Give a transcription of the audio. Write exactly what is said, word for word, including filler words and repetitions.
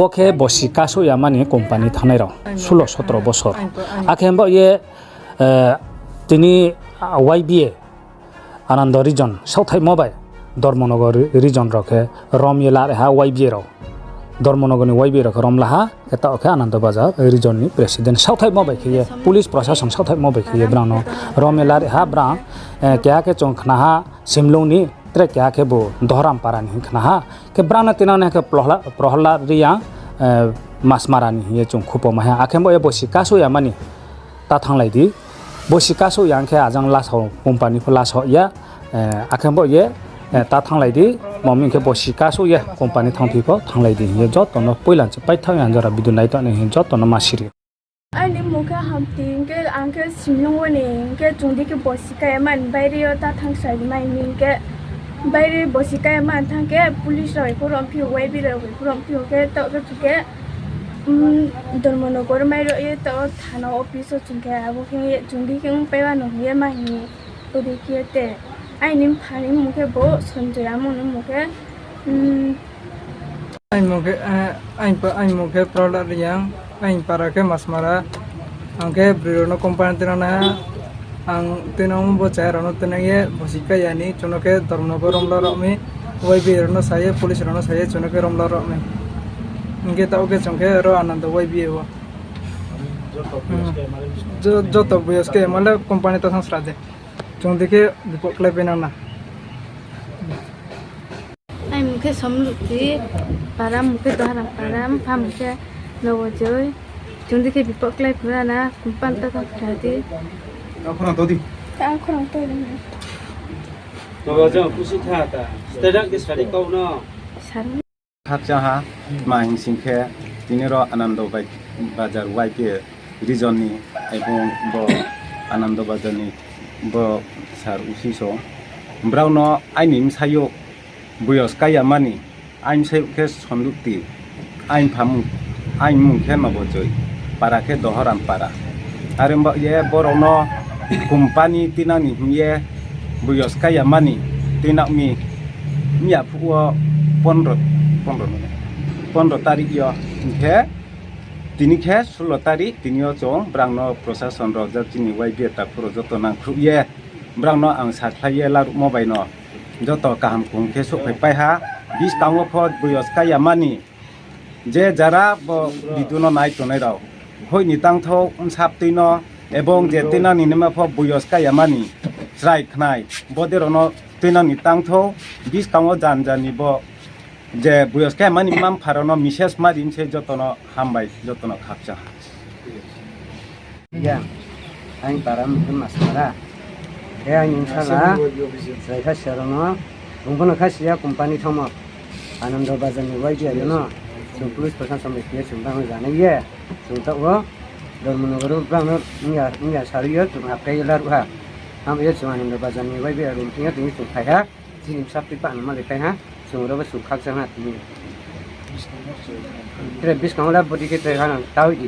Bo khe bosi kasouh ya mani company thanngnai rao, sulo sotro bosor. Akhe bo ye, eh, tini, ah, Y B A, Anando region, saohthaihmo bai, Dharmanagar region rao khe rom ye la ri ha Y B A rao. Dharmanagar ni Y B A rao khe rom la ha, khe taoh khe Anando Bazar region ni president saohthaihmo bai khe ye, police prosason saohthaihmo bai khe ye brao no rom ye la ri ha, brao, eh, keha khe chung khna ha, Simlung ni tre keha khe bo Dohoram para ni hing khna ha. Khe brao no tinang ni khe Prohla-, Prohlad Reang, eh, Masmara ni hing ye chung khupo mai ha. Akhe bo ye bosi kasouh ya mani ta thannglai di. Bosi kasouh ya hing khe ajang lasao company pho lasao ya. Eh, akhe bo ye, eh, ta thannglai di. Mami hing khe bosi kasouh ye company thanngphi pho thannglai di hing ye joto no poila se paithaoh ya jora video naithaoh ni hing ye joto no ma siri. Aini mmung khe Hamti hing khe, ang khe Simlung wo ni hing khe, chung di khe bosi kaya mani baire yo ta thanngsa ri mai hing khe, baire bosi kaya mani thanng khe, police rao bai pho rom phi ou, Y B A rao bai pho rom phi ou khe, taoh khe chung khe, mm, Dharmanagar mai rao ye taoh thana office wo chung khe, abo khe ye chung di khe ongpai wa no hing ye ma hing ye, odi khe ye te. Aini mpha ni mmung khe bo Sanjoy, amo ni mmung khe, mm, Aini mmung khe, eh, aini pa-, aini mmung khe Prohlad Reang, aini para khe Masmara. Ang khe broi rao no company tuinang nai ha. Ang tuinang bo chaya rao no tuinang ye bosi kaya ni, chung no khe Dharmanagar rom la rao mi, Y B A rao no sa ye, police rao no sa ye, chung no khe rom la rao mi. Hing khe taoh khe chung khe ro Anando Y B A wo. Hmm. Jo-, joto boyos khe male company ta thanng sra de. Chung di khe bipot kláipai nang na. Aini mmung khe Somlukti, para mmung khe Doharam para, mpha mmung khe Nobojoi. Chung di khe bipot klái phura na, company ta thanng phura di. Ang khorang to di. Ang khorang to di. Nobojoi, pusi tha ta. Stedang khe sari kau no. Sari. Khakchang ha, tma hing sing khe, tini ro Anando Bai-, Bazar Y B A region ni, ebong bo Anando Bazar ni bo sir usi so. Brao no aini bsayouh boyos kaya mani, aini bsayouh khe Sonlukti, aini pha mmung, aini mmung khe Nobojoi, para khe Dohoram para. Are ba ye borao no company tinang ni hing ye boyos kaya mani tinang mi, miya phuh wo pondro, pondro, pondro tarik yo hing khe, tini khe sulo tarik, tini yo chung brang no prosason rao, ja chini Y B A takhu rao joto nangkhruh ye, brang no ang sakhlai ye laruhmo bai no, joto kaham kung khe souhphai pai ha, buskang wo pho boyos kaya mani, je jara bo video no nai tongnai rao, hoih ni tangthou bsa btui no, ebong je tuinang ni naima pho boyos kaya mani, chrai khnai, bodei rao no tuinang ni tangthou, buskang wo jan jan ni bo, je boyos kaya mani mma mpha rao no message ma ri mi se joto no hambai, joto no khakchang ha. Ya, aini para mmung khe Masmara. Khe aini bsala, chrai kha sir rao no, bung pho no kha si ya company thanngmo. Anando Bazar ni Y B A rao no, chung police prosason bai khe ye chung brang no janai ye, chung taoh wo, Dharmanagar wo brang no, mya, mya sari yo, chung akai ye laruh ha. Abo ye chung Anando Bazar ni Y B A room thing yo, tini chung phai ha. Chini bsa btui pah no malai pai ha, chung ro bo chung khakchang ha tini. Tre buskang wo la body khe tre ha nang taoh di.